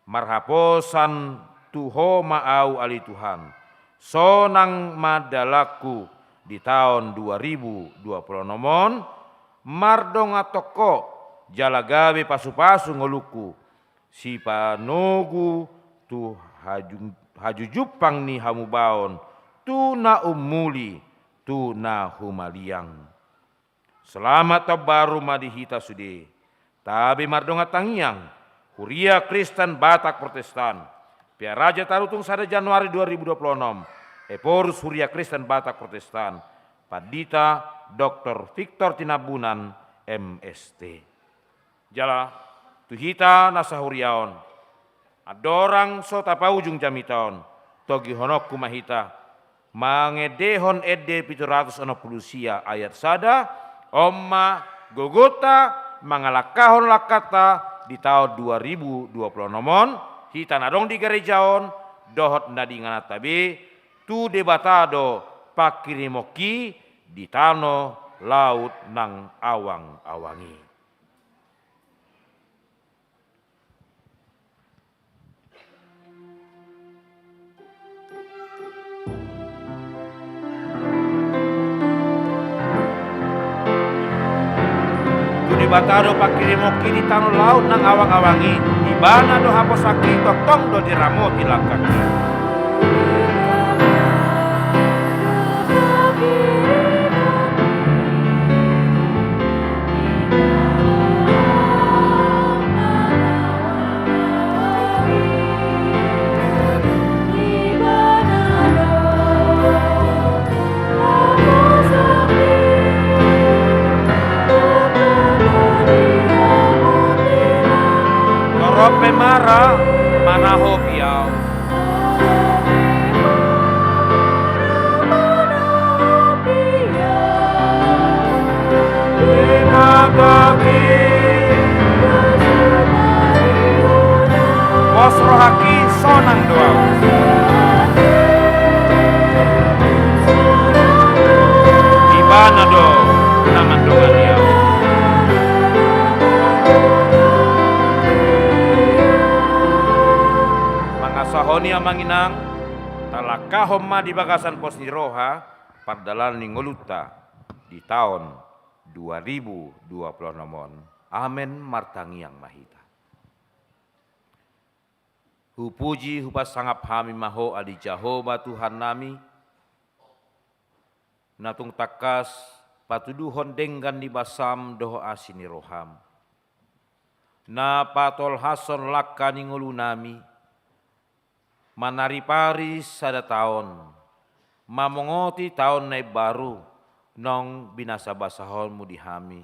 Marhaposan tu Ho ma ahu ale Tuhan, sonang ma dalanku di taon dua ribu dua puluh onom on, mardongan tongko jala gabe pasupasu ngolungku, sipanogu tu haju-, hajujumpang ni hamubaon, tu na ummuli, tu na humaliang. Selamat taon baru ma di hita sude. Tabe mardongan tangiang, Huria Kristen Batak Protestan, Pearaja Tarutung sada Januari dua ribu dua puluh onom, Ephorus Huria Kristen Batak Protestan, Pandita Doktor Victor Tinambunan, M.St. Jala tu hita na sahuria on, andorang so tapaujung jamita on, togihononku ma hita mangendehon ende pitu ratus onom pulu sia ayat sada, on ma gogonta mangalangkahon langkanta di taon dua ribu dua puluh onom on, hita na adong di gareja on dohot na di ingananta be, tu Debata do pangkirimon i di tano laut nang awang-awang i. Tu Debata do pangkirimon i di tano laut nang awang-awang i, Ibana do haposan i, tongtong do diramoti langkanta. Torop pe ma ra manahopi au. Pos rohangki, sonang do au. Ibana do na mandongani au. Mangasahon i amang inang, talangkahon ma di bagasan pos ni roha pardalanan ni ngolunta di taon dua ribu dua puluh onom on. Amen. Martangiang ma hita. Hupuji, hupasangap hami ma Ho ale Jahowa Tuhannami, Na tung tangkas patuduhon denggan ni basam dohot asi ni roham, na patolhashon langka ni ngolunami, manaripari sada taon, mamongoti taon na imbaru, naung binasabasahonmu di hami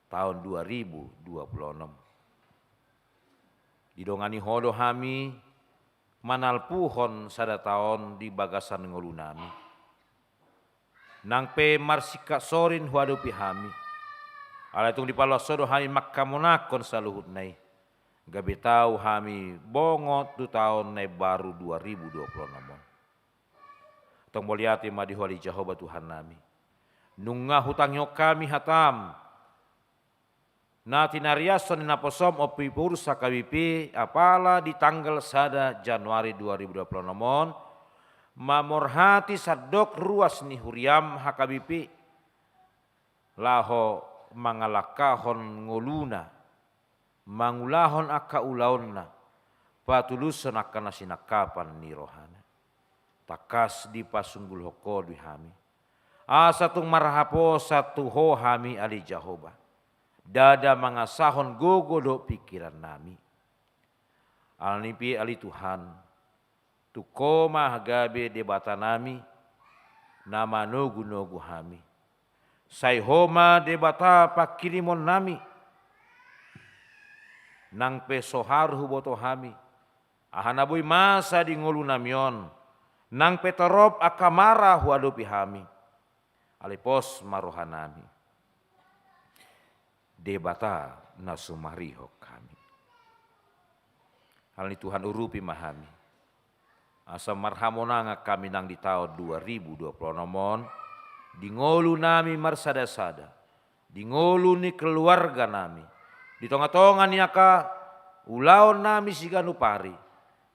taon dua ribu dua puluh onom. Didongani Ho do hami manalpuhon sada taon di bagasan ngolunami. Nang pe marsingkat sorin huadopi hami, alai tung dipaloas Ho do hami manghamonanghon saluhutna i, gabe tau hami bongot tu taon na imbaru dua ribu dua puluh onom on. Tong mauliate ma di Ho ale Jahowa Tuhannami. Nunga hutangihon hami hatam na tinariashon ni naposom Ompu Ephorus H K B P, apala di tanggal sada Januari dua ribu dua puluh onom on, mamorhati sandok ruas ni huriam H K B P, laho mangalangkahon ngoluna, mangulahon angka ulaonna, patulushon angka na sinangkapan ni rohana. Tangkas dipasunggulhon Ho do hami, asa tung marhaposan tu Ho hami ale Jahowa, ndada mangasahon gogo dohot pingkirannami. Alani i pe ale Tuhan, tung Ho ma gabe Debatanami na manogunogu hami. Sai Ho ma Debata panghirimonnami. Nang pe so haru huboto hami aha na boi masa di ngolunami on, nang pe torop angka mara huadopi hami, alai pos ma rohanami, Debata na sumarihon hami. Alani i Tuhan, urupi ma hami, asa marhamonangan hami nang di taon dua ribu dua puluh onom on, di ngolunami marsadasada, di ngolu ni keluarganami, di tongatonga ni angka ulaonnami siganup ari,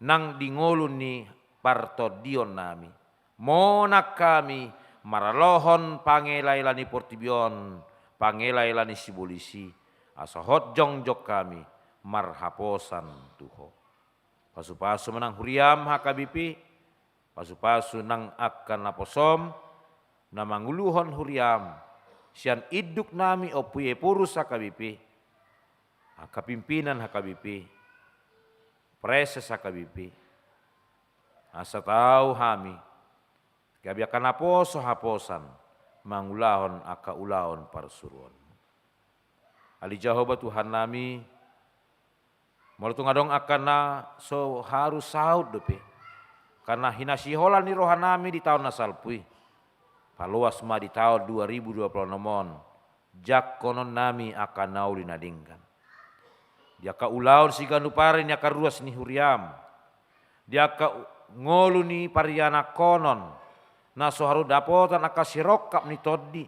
nang di ngolu ni partondionnami. Monang hami maralohon pangelaela ni portibi on, pangelaela ni sibolis i, asa hot jongjong hami marhaposan tu Ho. Pasupasu ma nang huriam H K B P, pasupasu nang angka naposom na manguluhon huriam, sian induknami Ompu Ephorus H K B P, angka pimpinan H K B P, Praeses H K B P, asa tau hami gabe angka naposo haposan mangulahon angka ulaon parsuruon. Ale Jahowa Tuhannami, molo tung adong angka na so haru saut dope, karna hinasiholan ni rohanami di taon na salpu i, paloas ma di taon dua ribu dua puluh onom on jangkononnami angka na uli na denggan. Di angka ulaon siganup ari ni angka ruas ni huriam, di angka u-, ngolu ni parianakhonon, na so haru dapotan angka sirongkap ni tondi,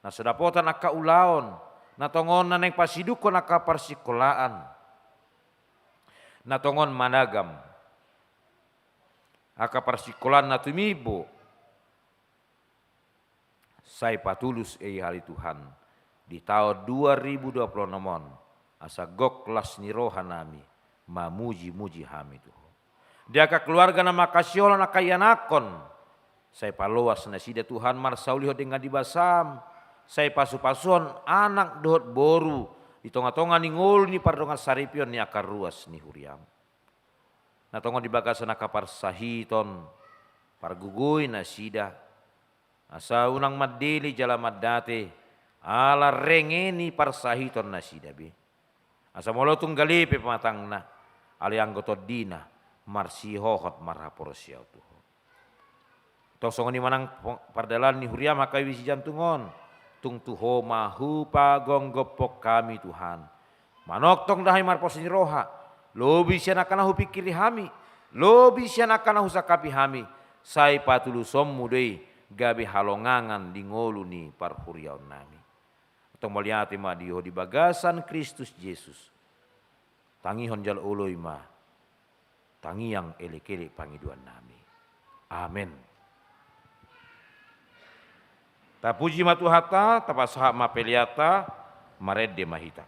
na so dapotan angka ulaon, na tongon na naeng pasidungkon angka parsikolaan, na tongon managam angka parsikolaan na tumimbo, sai patulus i ale Tuhan, di taon dua ribu dua puluh onom on, asa gok las ni rohanami mamujimuji hami tu Ho. Di angka keluarga na mangkasihol angka ianakhon, sai paloas nasida Tuhan marsaulihon denggan di basam, sai pasupasuhon anak dohot boru di tongatonga ni ngolu ni pardongansaripeon ni angka ruas ni huriam. Na tongon di bagasan angka parsahiton, pargogoi nasida, asa unang mandele jala mandate ala renge ni parsahiton nasida be. Asa molo tung gale pe pamatangna, alai anggo tondina marsihohot marhaporseaon tu Ho. Tong songon i ma nang po-, pardalan ni huriam H K B P Sijantung on, tung tu Ho ma hupagomgophon hami Tuhan. Manongtong do hami marpos ni roha, lobi sian angka na hupingkiri hami, lobi sian angka na husangkapi hami, sai patulusonmu do i gabe halongangan di ngolu ni parhuriaonnami. Tong mauliate ma di Ho di bagasan Kristus Jesus. Tangihon jala oloi ma tangiang elekelek pangidoannami. Amen. Tapuji ma Tuhanta, tapasahat ma peleanta, marende ma hita.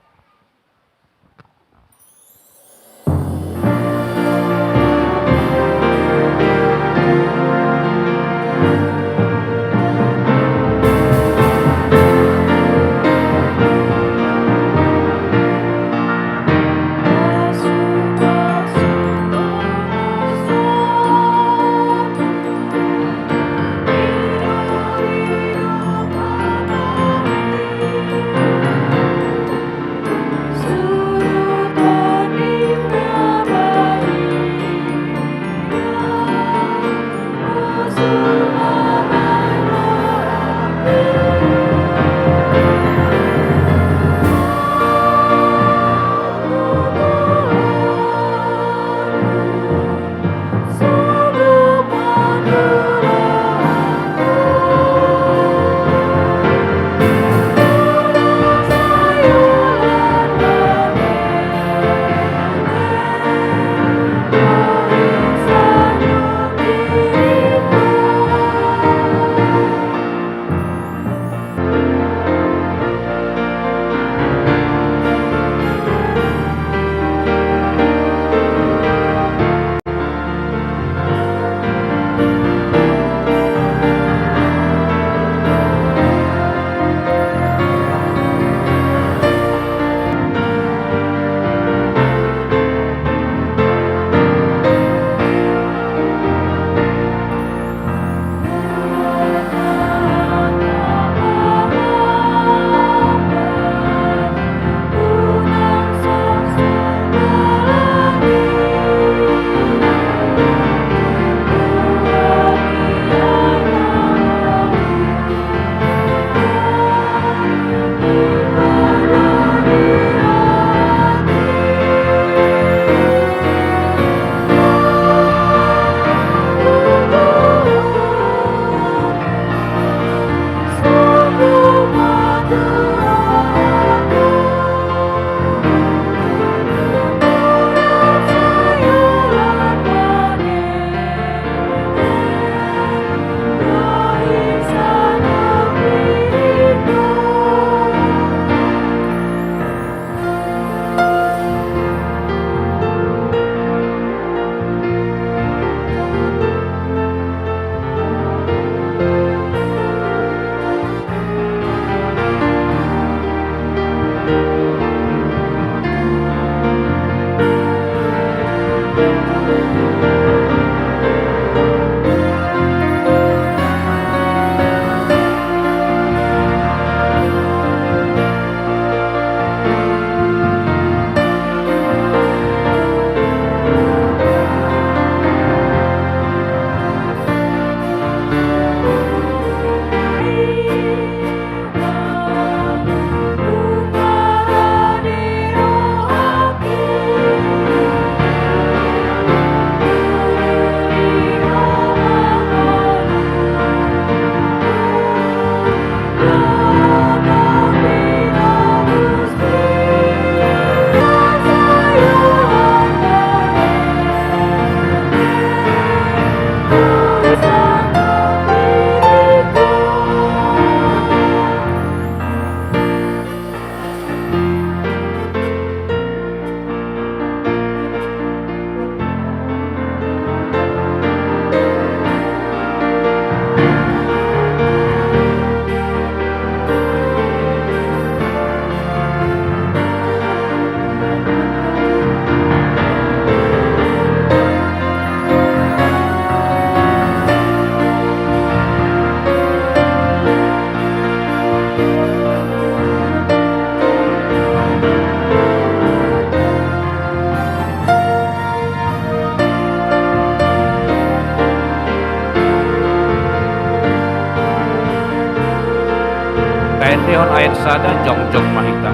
Endehon ayat sada, jongjong ma hita.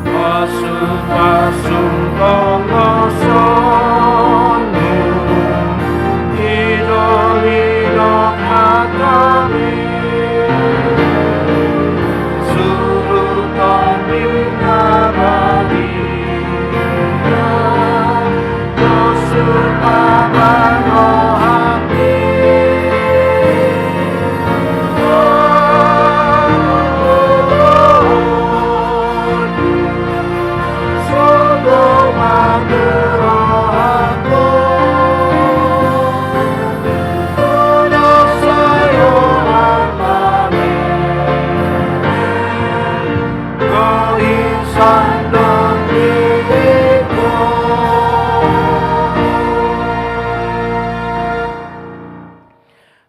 Pasu-pasu tongasanmu, didok-idok hatami, suruton dim na badia.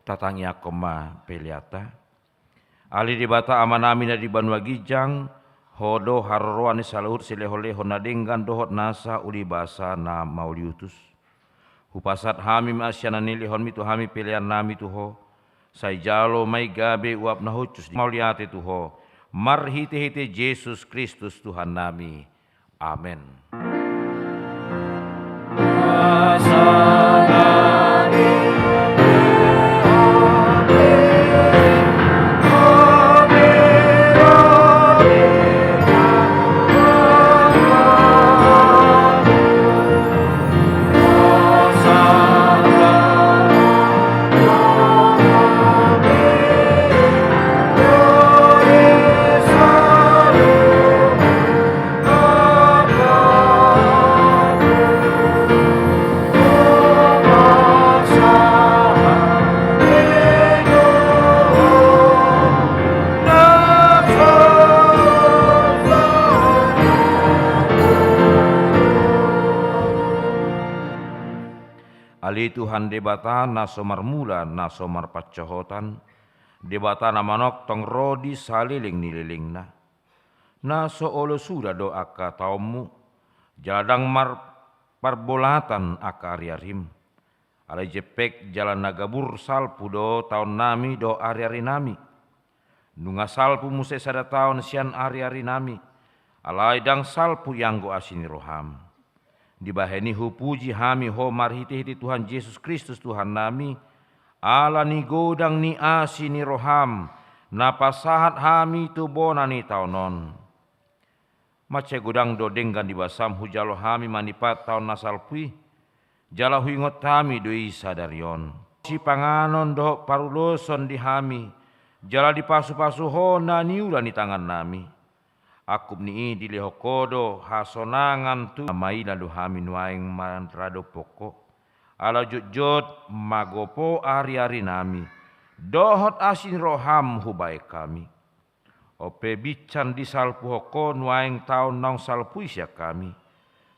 Tatangiangkon ma peleanta. Ale Debata Amanami na di banua ginjang, Ho do haroroan ni saluhut silehon-lehon na denggan dohot nasa ulibasa na mauliutus. Hupasahat hami ma sian na nilehonmi tu hami peleannami tu Ho, sai jalo ma i gabe uap na hushus di mauliate tu Ho, marhite-hite Jesus Kristus Tuhannami. Amen. Ale Tuhan Debata na so marmula, na so marpansohotan, Debata na manongtong ro di saleleng ni lelengna. Na so olo suda do angka taonmu, jala ndang mar-, parbolatan angka ari-arim. Alai jempek jala na gabur salpu do taonnami dohot ari-arinami. Nunga salpu muse sada taon sian ari-arinami, alai ndang salpu ianggo asi ni roham. Dibahen i hupuji hami Ho marhite-hite Tuhan Jesus Kristus Tuhannami, ala ni godang ni asi ni roham, na pasahat hami tu bona ni taon on. Mansai godang do denggan di basam hujalo hami manipat taon na salpu i, jala huingot hami do i sadari on. Sipanganon dohot paruloson di hami, jala dipasu-pasu Ho na niula ni tangannami. Angkup ni i dilehon Ho do hasonangan tu, maila do hami nuaeng maradophon Ho. Ala jotjot magopo ari-arinami, dohot asi ni roham hubahen hami. On pe binsan disalpuhon Ho nuaeng taon naung salpu i sian hami.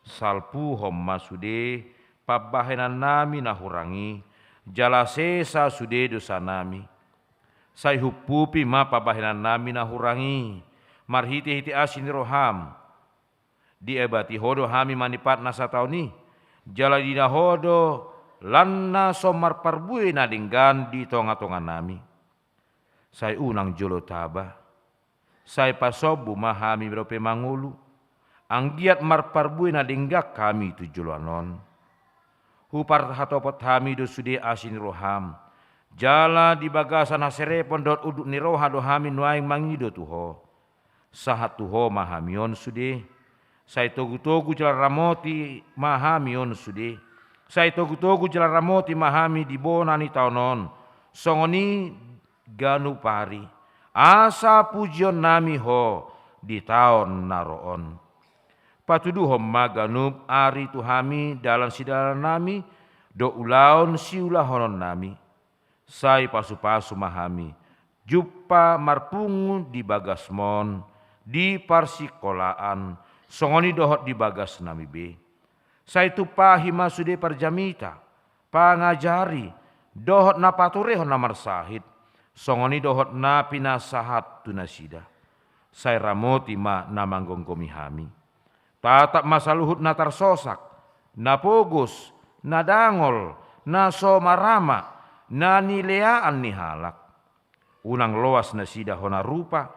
Salpuhon ma sude pambahenannami na hurang i, jala sesa sude dosanami. Sai humpupi ma pambahenannami na hurang i, marhite-hite asi ni roham. Diebati Ho do hami manipat na sataon i, jala diida Ho do lan na so marparbue na denggan di tonga-tonganami. Sai unang jolo taba, sai pasombu ma hami dope mangolu, anggiat marparbue na denggan hami tu joloan on. Huparhatopot hami do sude asi ni roham, jala di bagasan haserepon dohot unduk ni roha do hami nuaeng mangido tu Ho. Sahat tu Ho ma hami on sude, sai togu-togu jala ramoti ma hami on sude, sai togu-togu jala ramoti ma hami di bona ni taon on, songon i ganup ari, asa pujionnami Ho di taon na ro on. Patuduhon ma ganup ari tu hami dalan sidalannami, dohot ulaon siulahononnami. Sai pasu-pasu ma hami, jumpa marpungu di bagasmon, di parsingkolaan, songon i dohot di bagasnami be. Sai tumpahi ma sude parjamita, pangajari, dohot na paturehon na marsahit, songon i dohot na pinasahat tu nasida. Sai ramoti ma na manggomgomi hami. Tatap ma saluhut na tarsosak, na pogos, na dangol, na so marama, na nileaan ni halak. unang loas nasida hona rupa,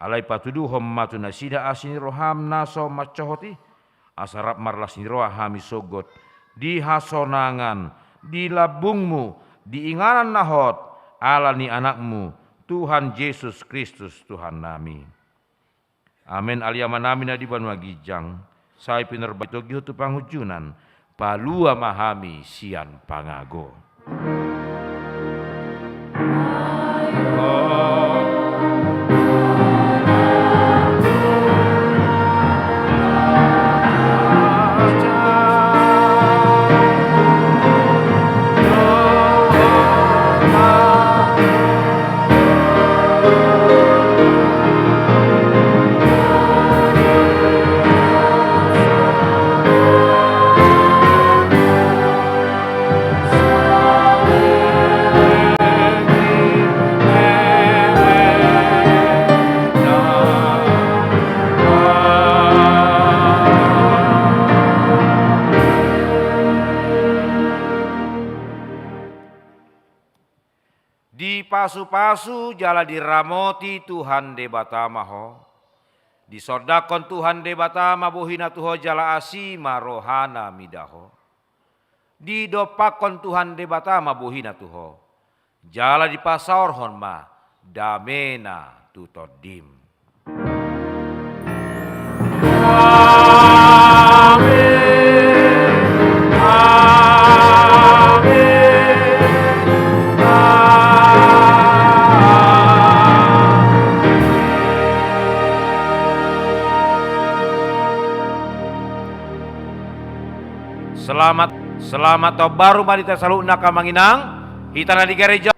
alai patuduhon ma tu nasida asi ni roham na so mansohot i, asa rap marlas ni roha hami sogot di hasonangan di lambungmu, di inganan na hot, ala ni Anakmu, Tuhan Jesus Kristus, Tuhannami. Amen. Ale Amanami na di banua ginjang, sai pinarbahen togihon tu pangunjunan, palua ma hami sian pangago. Dipasupasu jala diramoti Tuhan Debata ma ho. Disondangkon Tuhan Debata ma bohina tu ho jala asi ma rohana mida ho. Didompakkon Tuhan Debata ma bohina tu ho. Jala dipasaorhon ma damena tu tondim. Amen. Amen. Amen. Selamat, selamat tahun baru ma di hita saluhutna, amang inang. Hita na di gareja